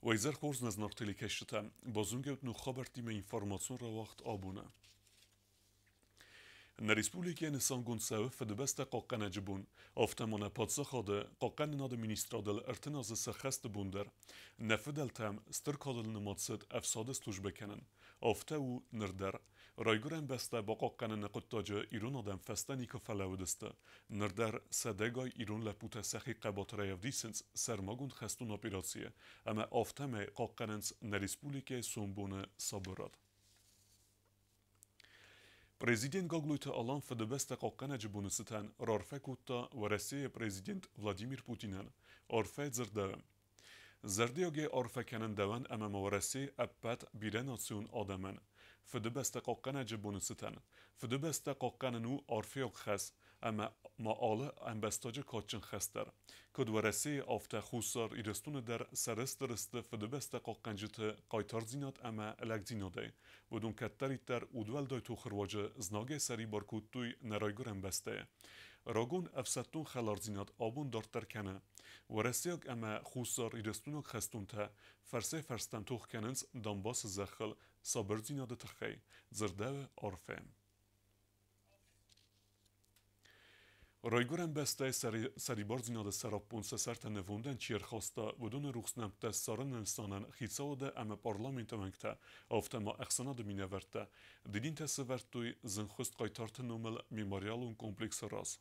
Уӕ изӕр хорз, нӕ зынаргъ телекӕсджытӕ! Базонгӕ ут ног хабӕрттимӕ информацион рауагъд абоны. Нӕ республикӕйы нысангонд цӕуы Фыдыбӕстӕ хъахъхъӕнӕджы бон. Афтӕ ма нӕ паддзахады Хъахъхъӕнынады министрадыл 30 азы сӕххӕсты бон дӕр. Нӕ фыдӕлтӕм стыр кадыл нымад цыд ӕфсады службӕ кӕнын. Афтӕ у ныр дӕр. Райгуырӕн бӕстӕ бахъахъхъӕныны хъуыддаджы ирон адӕм фӕстӕ никуы фӕлӕууыдысты. Ныр дӕр сӕдӕгай ирон лӕппутӕ сӕхи хъӕбатырӕй ӕвдисынц сӕрмагонд хӕстон операцийы ӕмӕ афтӕмӕй хъахъхъӕнынц нӕ республикӕйы сомбоны сабырад. Президент Гаглойты Алан Фыдыбӕстӕ хъахъхъӕнӕджы боны цытӕн раарфӕ кодта Уӕрӕсейы президент Владимир Путинӕн. Арфӕ дзырдӕуы. Зӕрдиагӕй арфӕ кӕнын дӕуӕн ӕмӕ ма Уӕрӕсейы ӕппӕт бирӕнацион адӕмӕн. Фыдыбӕстӕ хъахъхъӕнӕджы боны цытӕн. Фыдыбӕстӕ хъахъхъӕнын у арфӕйаг хӕс ӕмӕ ма алы ӕмбӕстаджы кадджын хӕс дӕр. Куыд Уӕрӕсейы, афтӕ Хуссар Ирыстоны дӕр сӕрыстыр сты Фыдыбӕстӕ хъахъхъӕнджыты хъайтардзинад ӕмӕ лӕгдзинадӕй. Уыдон кӕддӕриддӕр удуӕлдай тохы руаджы знагӕй сӕрибар кодтой нӕ райгуырӕн бӕстӕйы. Рагон ӕфсӕддон хӕлардзинад абон дарддӕр кӕны. Уӕрӕсейаг ӕмӕ Хуссар Ирыстойнаг хӕстонтӕ фӕрсӕй-фӕрстӕм тох кӕнынц Донбассы зӕххыл сабырдзинады тыххӕй, дзырдӕуы арфӕ. Райгуырӕн бӕстӕйы сӕрибардзинады сӕраппонд сӕ сӕртӕ нывондӕн чи ӕрхаста, уыдоны рухс нӕмттӕ ссарыны нысанӕн хицауады ӕмӕ парламенты уӕнгтӕ, афтӕ ма ӕхсӕнады минӕвӕрттӕ дидинтӕ сӕвӕрдтой зынгхуыст хъайтарты номыл мемориалон комплексы раз.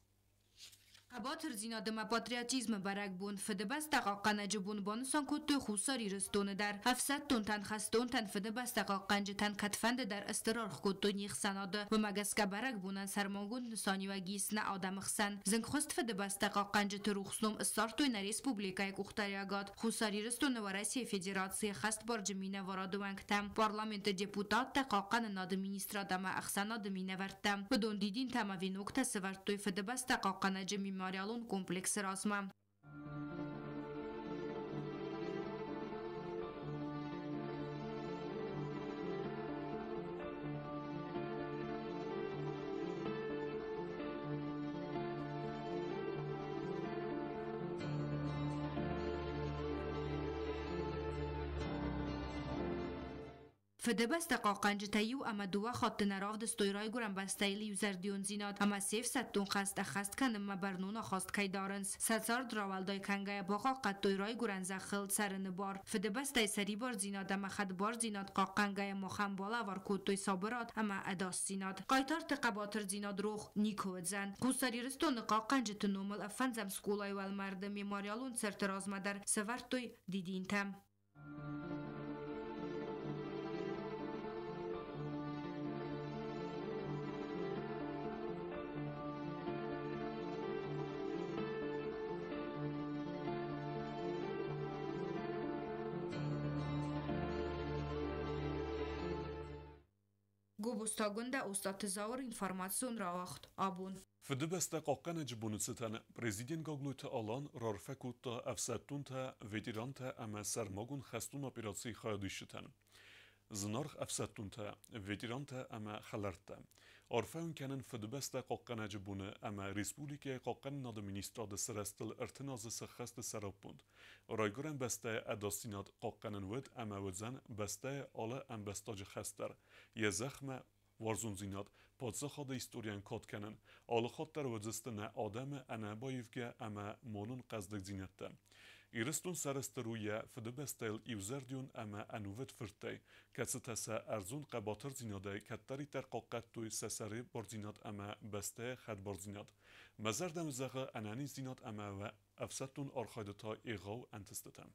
Хъӕбатырдзинад ӕмӕ патриотизмы бӕрӕгбон Фыдыбӕстӕ хъахъхъӕнӕджы бон банысан кодтой Хуссар Ирыстоны дӕр. Ӕфсӕддонтӕн, хӕстонтӕн, Фыдыбӕстӕ хъахъхъӕнджытӕн кӕдфӕнды дӕр стыр аргъ кодтой не хсӕнады. Уымӕ гӕсгӕ бӕрӕгбонӕн сӕрмагонд нысаниуӕг ис нӕ адӕмы хсӕн. Зынгхуыст Фыдыбӕстӕ хъахъхъӕнджыты рухс ном ссардтой нӕ республикӕйы къухдариуӕгад, Хуссар Ирыстоны Уӕрӕсейы Федерацийы хӕстбарджын минӕварады уӕнгтӕ, парламенты депутаттӕ, хъахъхъӕнынады министрад ӕмӕ ӕхсӕнады минӕвӕрттӕ. Уыдон дидинтӕ ӕмӕ веноктӕ сӕвӕрдтой Фыдыбӕстӕ хъахъхъӕнӕджы мемориалон комплексы размӕ. Фыдыбӕстӕ хъахъхъӕнджытӕ иу ӕмӕ дыууӕ хатты нӕ равдыстой райгуырӕн бӕстӕйыл иузӕрдиондзинад ӕмӕ се фсӕддон хӕст ӕххӕст кӕнынмӕ бӕрнон ахаст кӕй дарынц. Сӕ цард рауӕлдай кӕнгӕйӕ бахъахъхъӕдтой райгуырӕн зӕххыл цӕрыны бар. Фыдыбӕстӕйы сӕрибардзинад ӕмӕ хӕдбардзинад хъахъхъӕнгӕйӕ махӕн балӕвар кодтой сабырад ӕмӕ ӕдасдзинад. Хъайтарты хъӕбатырдзинад рох никуы уыдзӕн. Хуссар Ирыстоны хъахъхъӕнджыты номыл фӕндзӕм скъолайы уӕлмӕрды мемориалон цырты размӕ дӕр сӕвӕрдтой дидинтӕ. Гобозтагуындӕ Остъаты Зауыр информацион рауагъд абон. Фыдыбӕстӕ хъахъхъӕнӕджы боны цытӕн президент Гаглойты Алан раарфӕ кодта ӕфсӕддонтӕ, ветерантӕ ӕмӕ сӕрмагонд хӕстон операцийы хайадисджытӕн. Зынаргъ ӕфсӕддонтӕ, ветерантӕ ӕмӕ хӕлӕрттӕ! Арфӕ уын кӕнын Фыдыбӕстӕ хъахъхъӕнӕджы боны ӕмӕ республикӕйы Хъахъхъӕнынады министрады сырӕзтыл 30 азы сӕххӕсты сӕраппонд. Райгуырӕн бӕстӕйы ӕдасдзинад хъахъхъӕнын уыд ӕмӕ уыдзӕн бӕстӕйы алы ӕмбӕстаджы хӕс дӕр. Йӕ зӕхмӕ уарзондзинад, паддзахады историйӕн кад кӕнын, алыхатт дӕр уыдзысты нӕ адӕмы ӕнӕбаивгӕ ӕмӕ монон хъӕздыгдзинӕдтӕ. Ирыстон сӕрыстыр у йӕ Фыдыбӕстӕйыл иузӕрдион ӕмӕ ӕнувыд фырттӕй, кӕцытӕ сӕ ӕрдзон хъӕбатырдзинадӕй кӕддӕриддӕр хъахъхъӕдтой сӕ сӕрибардзинад ӕмӕ бӕстӕйы хӕдбардзинад. Мӕ зӕрдӕ уын зӕгъы ӕнӕниздзинад ӕмӕ уӕ ӕфсӕддон архайды та егъау ӕнтыстытӕ.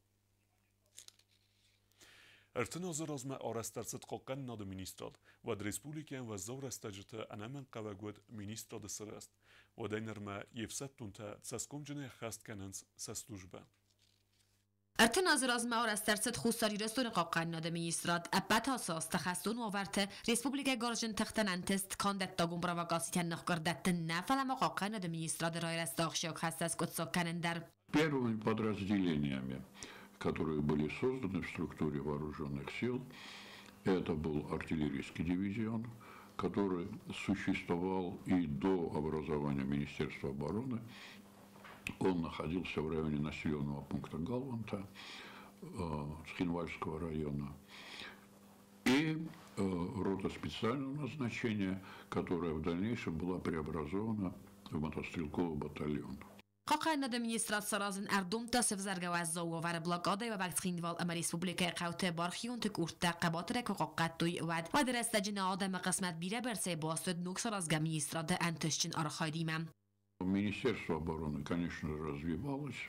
30 азы размӕ арӕзт ӕрцыд Хъахъхъӕнынады министрад, уӕд республикӕйӕн уӕззау рӕстӕджыты ӕнӕмӕнгхъӕуӕг уыд министрады сырӕзт. Уӕдӕй нырмӕ йе фсӕддонтӕ цӕсгомджынӕй ӕххӕст кӕнынц сӕ службӕ. 30 азы размӕ арӕзт ӕрцыд Хуссар Ирыстоны хъахъхъӕнынады министрад. Ӕппӕт ацы азты хӕстон уавӕрты республикӕйы гарзджын тыхтӕн ӕнтыст канд ӕддагон провокацитӕн ныхкъуырд дӕттын нӕ, фӕлӕ ма хъахъхъӕнынады министрады райрӕзты ахсджиаг хӕстӕ скъуыддзаг кӕнын дӕр. Первыми подразделениями, которые были созданы в структуре вооруженных сил, это был артиллерийский дивизион, который существовал и до образования Министерства обороны. Он находился в районе населенного пункта Галванта. Цхинвальского района, и рота специального назначения, которая в дальнейшем была преобразована в мотострелковый батальон. Хъахъхъӕнынады министрад саразын ӕрдомдта сӕвзӕргӕ уӕззау уавӕры блокадӕйы уӕвӕг Цхинвал ӕмӕ республикӕйы хъӕуты бархионты къордтӕ хъӕбатырӕй куы хъахъхъӕдтой, уӕд. Уӕды рӕстӕджы нӕ адӕмы хъысмӕт бирӕбӕрцӕй баст уыд ног саразгӕ министрады ӕнтыстджын архайдимӕ. Министерство обороны, конечно, развивалось.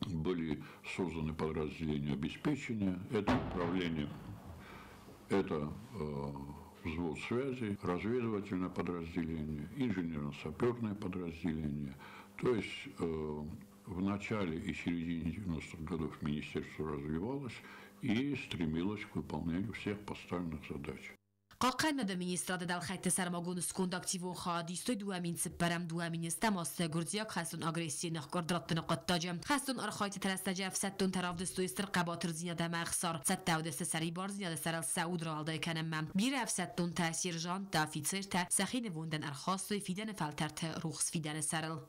Были созданы подразделения обеспечения, это управление, это взвод связи, разведывательное подразделение, инженерно-саперное подразделение. То есть в начале и середине 90-х годов министерство развивалось и стремилось к выполнению всех поставленных задач. Хъахъхъӕнынады министрады дӕлхӕйтты сӕрмагонд сконд активон хайад истой 2004-ӕм 2007 азты гуырдзиаг хӕстон агрессийы ныхкъуырд раттыны хъуыддаджы. Хӕстон архайдтыты рӕстӕджы ӕфсӕддонтӕ равдыстой стыр хъӕбатырдзинад ӕмӕ ӕхсар, цӕттӕ уыдысты сӕрибардзинады сӕрыл сӕ уд рауӕлдай кӕнынмӕ. Бирӕ ӕфсӕддонтӕ, сержанттӕ, офицертӕ сӕхи нывондӕн ӕрхастой фидӕны фӕлтӕрты рухс фидӕны сӕрыл.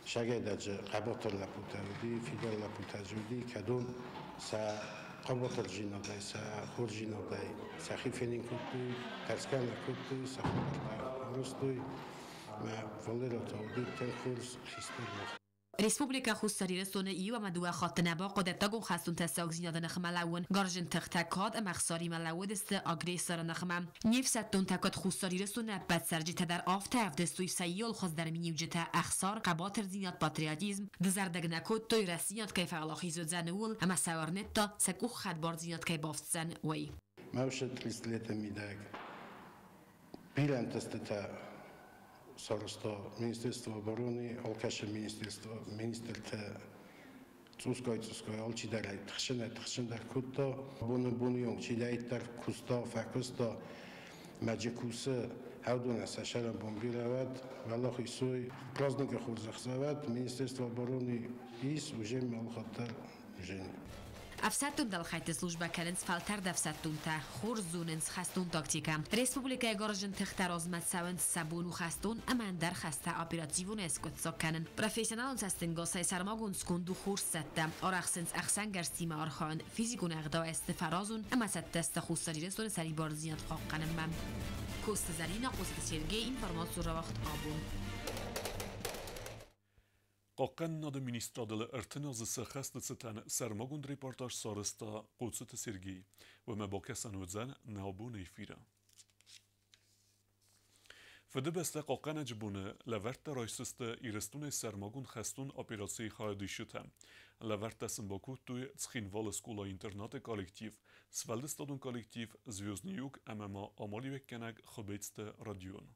Сагайдаджы хъӕбатыр лӕппутӕ уыди, фидар лӕппутӕ дзы уыди, кӕдон сӕ хъӕбатырдзинадӕй, сӕ хорздзинадӕй сӕхи фенын кодтой, тӕрсгӕ нӕ кодтой, сӕ хабӕрттӕ арӕзтой. Мӕ Валера та уыди тынг хорз хистӕр мах. Республикӕ Хуссар Ирыстоны иу ӕмӕ дыууӕ хатты нӕ бахъуыд ӕддагон хӕстон тӕссагдзинады ныхмӕ лӕууын. Гарзджын тыхтӕ кад ӕмӕ ӕхсаримӕ лӕууыдысты агрессоры ныхмӕ. Не фсӕддонтӕ куыд Хуссар Ирыстоны ӕппӕт цӕрджытӕ дӕр, афтӕ ӕвдыстой сӕ иууыл хуыздӕр миниуджытӕ: ӕхсар, хъӕбатырдзинад, патриотизм. Дызӕрдыг нӕ кодтой, рӕстдзинад кӕй фӕуӕлахиз уыдзӕн, ууыл, ӕмӕ сӕ уырныдта, сӕ къухы хӕдбардзинад кӕй бафтдзӕн, уый. Мӕ 30 леты мидӕг бирӕ ӕнтыстытӕ сарӕзта Министерство обороны, алкӕцы министерство, министртӕ цъусгай-цъусгай алчидӕр ӕй тыхсынӕй-тыхсындӕр кодта. Боны боны онг чидӕриддӕр куыста, фӕкуыста, мӕджы кусы, уыдонӕн сӕ сӕрӕнбон бирӕ уӕд, уӕлахиз уой, праздникы хорзӕх сӕ уӕд, Министерство обороны ис, уже алыхатт дӕр уже. Ӕфсӕддон дӕлхӕйтты службӕ кӕнынц фӕлтӕрд ӕфсӕддонтӕ, хорз зонынц хӕстон тактикӕ. Республикӕйы гарзджын тыхтӕ размӕ цӕуынц, сӕ бон у хӕстон ӕмӕ ӕндӕр хӕстӕ оперативонӕй скъуыддзаг кӕнын. Профессионалон цӕстӕнгасӕй сӕрмагонд сконд у хорз цӕттӕ. Арӕхсынц ӕхсӕнгӕрзтимӕ архайын, физикон ӕгъдауӕй сты фӕразон ӕмӕ цӕттӕ сты Хуссар Ирыстоны сӕрибардзинад хъахъхъӕнынмӕ. Коцты Зӕринӕ, Хъоцыты Сергей, информацион рауагъд «Абон». Хъахъхъӕнынады министрадыл 30 азы сӕххӕсты цытӕн сӕрмагонд репортаж сарӕзта Хъоцыты Сергей. Уымӕ бакӕсӕн уыдзӕн нӕ абоны эфиры. Фыдыбӕстӕ хъахъхъӕнӕджы боны лӕвӕрттӕ райсдзысты Ирыстонӕй сӕрмагонд хӕстон операцийы хайадисджытӕ. Лӕвӕрттӕ сын бакодтой Цхинвалы скъола-интернаты коллектив, сфӕлдыстадон коллектив «Звездный юг» ӕмӕ ма амалиуӕггӕнӕг Хуыбецты Родион.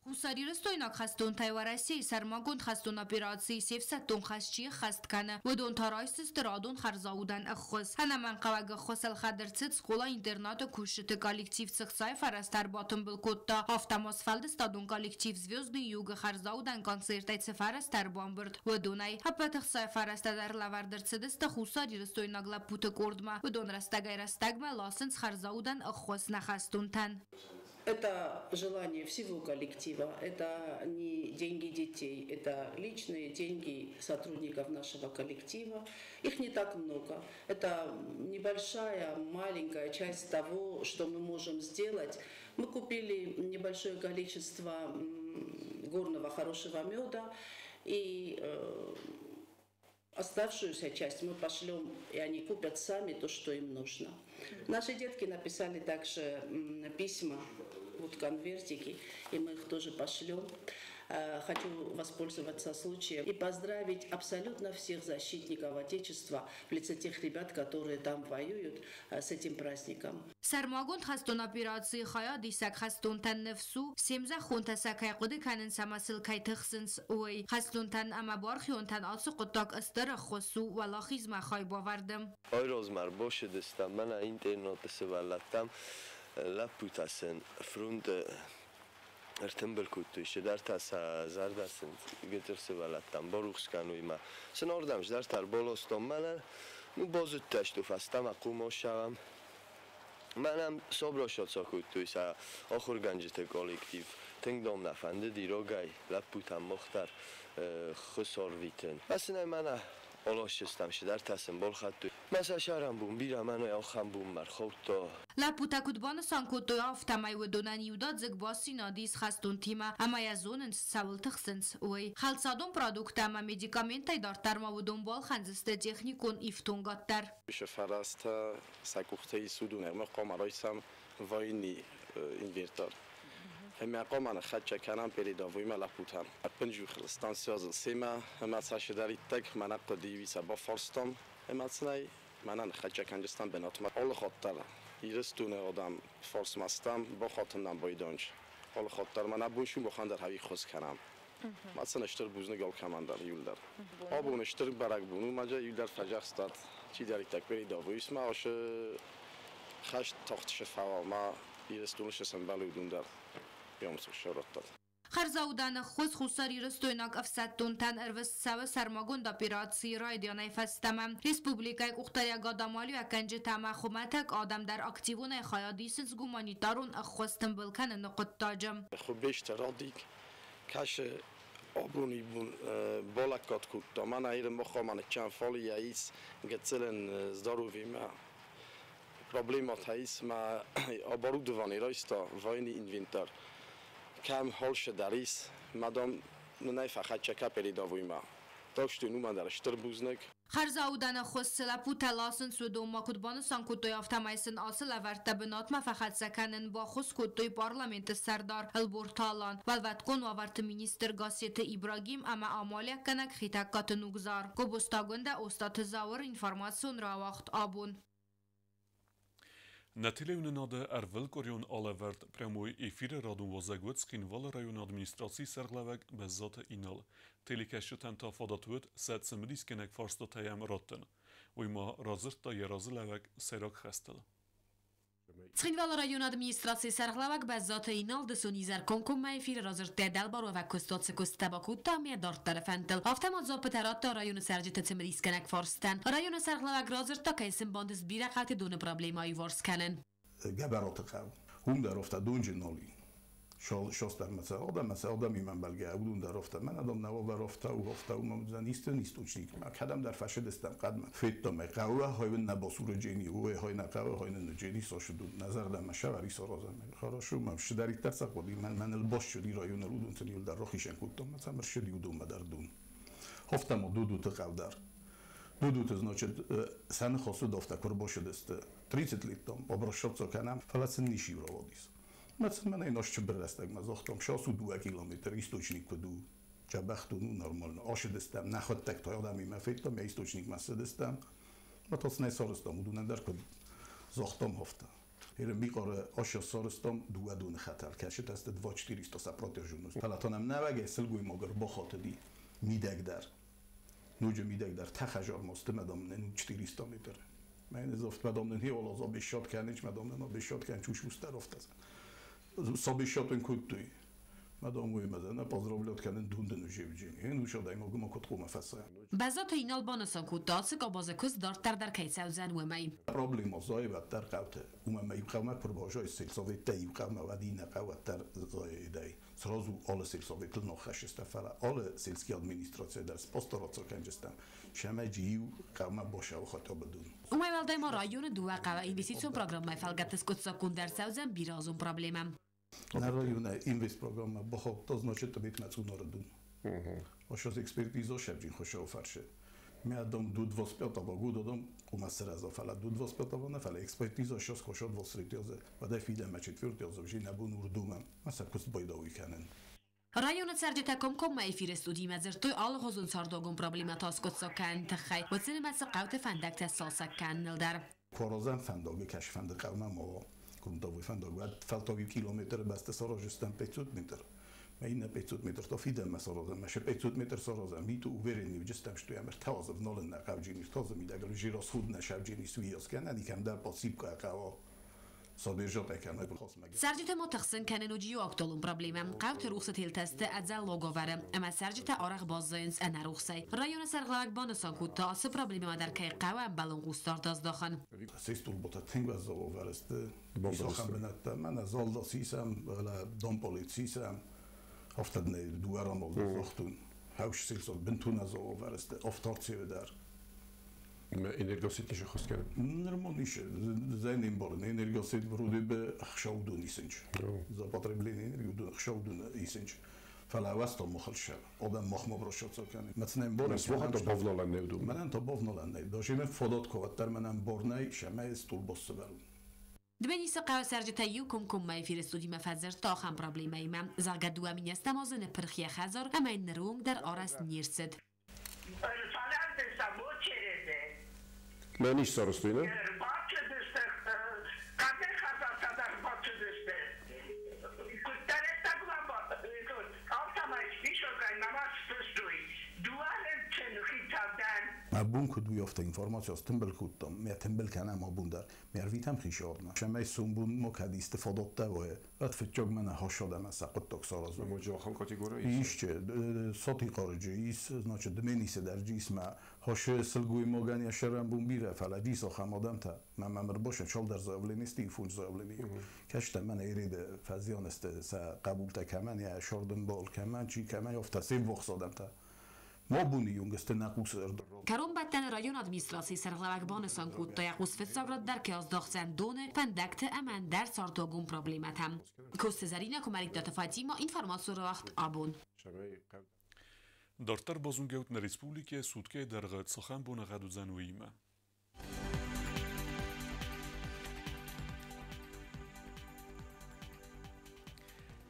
Хуссарирыстойнаг хӕстонтӕй Уӕрӕсейы сӕрмагонд хӕстон операцийы се фсӕддон хӕс чи ӕххӕст кӕны, уыдон та райсдзысты радон хӕрзаудӕн ӕххуыс. Ӕнӕмӕнгхъӕуӕг ӕххуыс ӕлхӕд ӕрцыд скъола-интернаты кусджыты коллектив цы хцайы фӕрӕзтӕ ӕрбатымбыл кодта, афтӕ ма сфӕлдыстадон коллектив «Звездный юг»-ы хӕрзаудӕн концертӕй цы фӕрӕзтӕ ӕрбамбырд, уыдонӕй. Ӕппӕт ӕхцайы фӕрӕзтӕ дӕр лӕвӕрд ӕрцыдысты хуссарирыстойнаг лӕппуты къордмӕ. Уыдон рӕстӕгӕй-рӕстӕгмӕ ласынц хӕрзаудӕн ӕххуыс нӕ хӕстонтӕн. Это желание всего коллектива, это не деньги детей, это личные деньги сотрудников нашего коллектива. Их не так много. Это небольшая, маленькая часть того, что мы можем сделать. Мы купили небольшое количество горного хорошего меда и оставшуюся часть мы пошлем, и они купят сами то, что им нужно. Наши детки написали также письма, вот конвертики, и мы их тоже пошлем. Хочу воспользоваться случаем и поздравить абсолютно всех защитников Отечества в лице тех ребят, которые там воюют, с этим праздником. Сӕрмагонд хӕстон операцийы хайадисӕг хӕстонтӕн ныфс у, се мзӕххонтӕ сӕ кӕй хъуыды кӕнынц ӕмӕ сыл кӕй тыхсынц, уый. Хӕстонтӕн ӕмӕ бархионтӕн ацы хъуыддаг стыр ӕххуыс у уӕлахизмӕ хайбавӕрды. Айразмӕ ӕрбацыдыстӕм мӕнӕ интернаты сывӕллӕттӕм, лӕппутӕ сын фронты ӕртымбыл кодтой, чидӕртӕ сӕ зӕрдӕ сын гыццыл сывӕллӕттӕм барухс кӕной ма сын ардӕм чидӕртӕ ӕрбаластам мӕнӕ, ну базыдта сты фӕстӕмӕ хъуымӕ ссӕуӕм. Мӕнӕн сабрасад кодтой сӕ ахуыргӕнджыты коллектив. Тынг дам нӕ фӕндыди рагӕй лӕппутӕм мах дӕр ххуыс арвитын. Ӕмӕ сын ӕй мӕнӕ Олошчестам шедарта болхаттой. Масашарам бун бира мана яухан бун мархотто. Лӕппутӕ куыд банысан кодтой, афтӕмӕй уыдонӕн иудадзыг бастдзинад ис хӕстонтимӕ ӕмӕ йӕ зонынц, цӕуыл тыхсынц, уый. Хӕлцадон продукттӕ ӕмӕ медикаменттӕй дарддӕр ма уыдон балхӕндзысты техникон ифтонгад дӕр. Фӕрӕзтӕ сӕ къухтӕй исудун ӕрмӕ хъуамӕ райсӕм военный инвентар. Ӕмӕ хъуамӕ ныххӕццӕ кӕнӕм передовоймӕ лӕппутӕн. Ӕппынджухыл станцийазыл семӕ ӕмӕ цасдӕриддӕг мӕнӕ хъуыдыйы сӕ бафарстам ӕмӕ цынӕй мӕнӕ ныххӕццӕ кӕнджыстӕм бынатмӕ. Алы хатт дӕр Ирыстоны адӕм фарсмӕ стӕм, бахатыннӕм байдонч. Алы хатт дӕр мӕнӕ бон сумахӕн дӕр хӕви хос кӕнӕм. Ма сын стыр бузныг алкӕмӕн дӕр иуылдӕр. Абон стыр бӕрӕгбон у, мӕ иуылдӕр фӕдзӕхстат чидӕриддӕр передовойысмӕ асы хӕст тагъд фӕуа, ма Ирыстоны сӕмбӕлы уыдон дӕр йомсыг сӕраттат. Хӕрзаудӕны ӕххуыс хуссарирыстойнаг ӕфсӕддонтӕн ӕрвыст цӕуы сӕрмагонд операцийы райдианӕй фӕстӕмӕ. Республикӕйы къухдариуӕгад амалиуӕггӕнджытӕ ӕмӕ хуымӕтӕг адӕм дӕр активонӕй хайад исынц гуманитарон ӕххуыс тымбыл кӕныны хъуыддаджы. Хуыбежты Радик кӕсы абоны бон балӕггад кодта. Мӕнӕ Иры махамӕ ныччан фалийӕ ис гыццылын здоровьемӕ проблематӕ ис, мӕ оборудование райста военный инвентар. Кӕм холше дӕр ис, мадам нын ӕй фӕхӕццӕ кӕ передовоймӕ. Так что уымӕн дӕр стыр бузныг. Хӕрзаудӕны ӕххуыс цы лӕппутӕ ласынц, уыдонмӕ куыд банысан кодтой, афтӕмӕй сын ацы лӕвӕрттӕ бынатмӕ фӕхӕццӕ кӕнын баххуыс кодтой парламенты сӕрдар Ӕлборты Алан, уӕлвӕткон уавӕрты министр Гассеты Ибрагим ӕмӕ амалиуӕггӕнӕг Хетӕгкаты Нугзар. Гобозты Агуындӕ, Остъаты Зауыр, информацион рауагъд «Абон». Нӕ телеуынынады ӕрвылкъуырион алӕвӕрд прямой эфиры радон уазӕг уыд Цхинвалы районы администрацийы сӕргълӕууӕг Бӕззаты Инал. Телекӕсджытӕн та фадат уыд сӕ цымыдисгӕнӕг фарстатӕ йӕм раттын. Уый ма радзырдта йӕ разылӕууӕг сӕйраг хӕстыл. Цхинвалы районы администрацийы сӕргълӕууӕг Бӕззаты Инал дысон изӕр комкоммӕ эфиры радзырдта дӕлбаруӕвӕг куыстуат цы куыстытӕ бакодта ӕмӕ йӕ дарддӕры фӕндтыл. Афтӕ ма дзуаппытӕ радта районы цӕрджыты цымыдисгӕнӕг фарстытӕн. Районы сӕргълӕууӕг радзырдта, кӕй сын бантыст бирӕ хъӕуты доны проблемӕ аиуварс кӕнын. Гӕбӕраты хъӕу. Уым дӕр афтӕ донджын нал и. Шостӕрмӕ адӕм, адӕмимӕ ӕмбӕлгӕ, уыдон дӕр афтӕ. Мӕнӕ дам нӕ уавӕр афтӕ у, афтӕ у, мӕ уыдзӕн исты источник. Мӕ кӕдӕмдӕр фӕсыдыстӕм хъӕдмӕ. Федтам ӕй, хъӕуы хойын нӕ басуры джени, уый хой нӕ хъӕуы хой нын джени сосыду. Нӕ зӕрдӕмӕ сӕвӕр исаразӕм. Хорошо, мӕ сыдӕриддӕр цы хъуыди, мӕныл басчуди районыл уыдон сын иуылдӕр рахицӕн кодтам, мӕ цӕм ӕрсыди уыдонмӕ дӕр дон. Афтӕ ма Дудуты хъӕу дӕр. Дудуты, значит, сӕ ныхас уыд афтӕ, куы ӕрбасыдысты 30 лет там, обращаться кӕнӕм, фӕлӕ сын ничи рауадис. Мӕ сын мӕнӕй нозтчыбыр рӕстӕгмӕ загътам, шасу 2 километр источник куыд у, дзӕбӕх дон у, нормально. Асыдыстӕм, нӕхуыдтӕг та адӕмимӕ федтам, йӕ источникмӕ цыдыстӕм. Мӕ та сын ӕй сарӕзтам, уыдонӕн дӕр куыд загътам, афтӕ. Ерын бикъары аса сарӕзтам дыууӕ доны хӕтӕл, кӕсытӕ сты 2 400 сӕ протяженность. Фӕлӕ та нӕм нӕуӕгӕй сылгоймаг ӕрбахатыди мидӕгдӕр. Ноджы мидӕгдӕр тӕхӕзармасты, мадам нын 400 метр. Мӕн ez oft мадам нын хиол az кӕнич, мадам нын обещать кӕн чушустер офт. Собещат кодтой. Мадам уый мӕ поздравлять кӕнын дундын ужевджини. Ну шо дай могу ма код къума фӕсӕ. Бӕззаты Инал банысан кодта, ацы къабазы куыст дарддӕр дӕр кӕй цӕудзӕн, уымӕй. Проблема зайваттар хъӕуты. Уымӕ мӕ иу хъӕумӕ куы рбазайы сельсоветтӕ иу хъӕумӕ, уӕд иннӕ хъӕу уӕддӕр зайдӕй. Сразу алы сельсоветыл наххӕссыстӕ, фӕлӕ алы сельский администрация дӕр спостараться кӕнджыстӕм, сӕмӕджы иу хъӕумӕ башӕуы хотя бы дон. Уымӕй уӕлдай ма районы дыууӕ хъӕуы инвестицион программӕйы фӕлгӕтты скъуыддзаггонд ӕрцӕудзӕн бирӕазон проблемӕ. Нӕ районы инвестпрограммӕ бахаудта, значит, Тъбетмӕ Цъунары дон. Ошоз экспертиза шевджин хошау фарше. Мя дом до 25 года дом у сразу фала до 25 на фала экспертиза шос хошо 23 вада фида четвертый вже на бун урдума. Маса куст бойдауи кӕнын. Районы цӕрджытӕ комкоммӕ эфиры студимӕ дзырдтой алыгъуызон цардуагон проблемӕтӕ аскъуыддзаг кӕныны тыххӕй, уыцы нымӕцы хъӕуты фӕндӕгтӕ цалцӕг кӕныныл дӕр. Куаразӕн фӕндаг, кӕс фӕнды хъӕумӕ ма грунтовой фӕндаг, уӕд фӕлтау километры бӕсты саразыстӕм 500 метр. Мӕ иннӕ 500 метр та фидӕнмӕ саразӕм, мӕ 500 метр саразӕм, миту уверенный уыдыстӕм, что ӕмӕ ртӕазы вналын нӕ хъӕуджини, ртӕазы мидӕг жиросхуд нӕ шӕвджини суиас кӕнӕн, икӕм дӕр подсыпка хъӕуа. Содержать кӕнӕ. Цӕрджыты ма тыхсын кӕны ноджы иу актуалон проблемӕ. Хъӕуты рухсы телтӕ сты ӕдзӕллаг уавӕры, ӕмӕ цӕрджытӕ арӕх баззайынц ӕнӕ рухсӕй. Районы сӕргълӕууӕг банысан кодта, ацы проблемӕмӕ дӕр кӕй хъӕуы ӕмбӕлон хъусдард аздахын. Сестулбота тынг уӕззау уавӕры сты. Исахӕм бынӕттӕ, мӕнӕ Залда сисӕм, Домполит сисӕм, афтӕ дыууӕ рамалды загътон. Хӕуш сельсот бынтон ӕдзӕллаг уавӕры сты, Автарцевы дӕр. Энергосеть еще хоскер. Нормально еще. За ним энергосеть вроде бы хшаудун исенч. За потребление энергии хшаудун исенч. Фала васта мохалша. Одам мохмо брошотсо кани. Мацнем борн. Свохато бовнола невду. Менен то бовнола не. Даже ме фодот коваттар менен борнай шаме стул боссебел. Дменисы хъӕуы цӕрджытӕй иу комкоммӕ эфиры студимӕ фӕдзырдта ахӕм проблемӕимӕ. Зӕгъгӕ, 2 000 азы ныппырх йӕ хӕдзар ӕмӕ йын ныры онг дӕр арӕзт не рцыд. Мӕ низ сарӕзтой, нӕ? Абон куыд уый афтӕ информаци стымбыл кодтам, мӕ тымбыл кӕнӕм абон дӕр, мӕ ӕрвитӕм хицауадмӕ. Сӕмӕй сомбон ма кӕд исты фадаттӕ вӕййы, уӕд фыццаг мӕнӕ хӕссад ӕмӕ сӕ хъуыддаг саразӕм. Моджы ахӕм категори ис? Ис, Сатихъарыджы ис, значит, Дменисы дӕр ис, мӕ хӕссы сылгоймагӕн йӕ сӕрӕнбон бирӕ, фӕлӕ ис ахӕм адӕмтӕ, мӕ мӕм ӕрбасӕн цалдӕр заявлени сты, фондз заявлени. Кӕстӕн мӕнӕ Ереды фӕзиан сты сӕ хъӕбултӕ кӕмӕн, йӕ сӕрдынбал кӕмӕн, чи кӕмӕн, афтӕ се ввахс адӕмтӕ. Ма абоны онг сты нӕ хъус Кӕронбӕттӕны районы администрацийы сӕргълӕууӕг банысан кодта, йӕ хъус фыццаг рад дӕр кӕй аздӕхдзӕн доны, фӕндӕгты ӕмӕ ӕндӕр цардуагон проблемӕтӕм. Коцты Зӕринӕ, Куымӕридтаты Фатима, информацион рауагъд «Абон». Дарддӕр базонгӕут нӕ республикӕйы суткӕйы дӕргъы цахӕм боныгъӕд уыдзӕн, уыимӕ.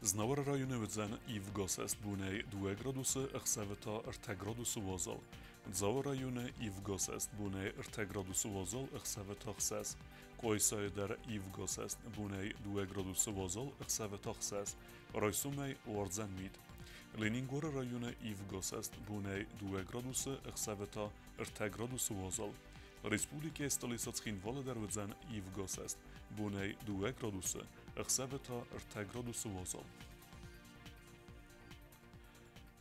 Знауыры районы уыдзӕн ивгӕ сӕст бонӕй 2 градусы, ӕхсӕвы та 3 градусы уазал. Дзауы районы ивгӕ сӕст бонӕй 3 градусы уазал, ӕхсӕвы та 6. Къуайсайы дӕр ивгӕ сӕст бонӕй 2 градусы уазал, ӕхсӕвы та 6. Райсомӕй уардзӕн мит. Ленингоры районы ивгӕ сӕст бонӕй 2 градусы, ӕхсӕвы та 3 градусы уазал. Республикӕйы столицӕ Цхинвалы дӕр уыдзӕн ивгӕ сӕст бонӕй 2 градусы, ӕхсӕвы та 3 градусы уазал.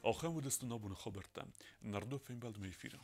Ахӕм уыдысты нӕ абоны хабӕрттӕ. Нардо фембӕлдмӕ эфиры.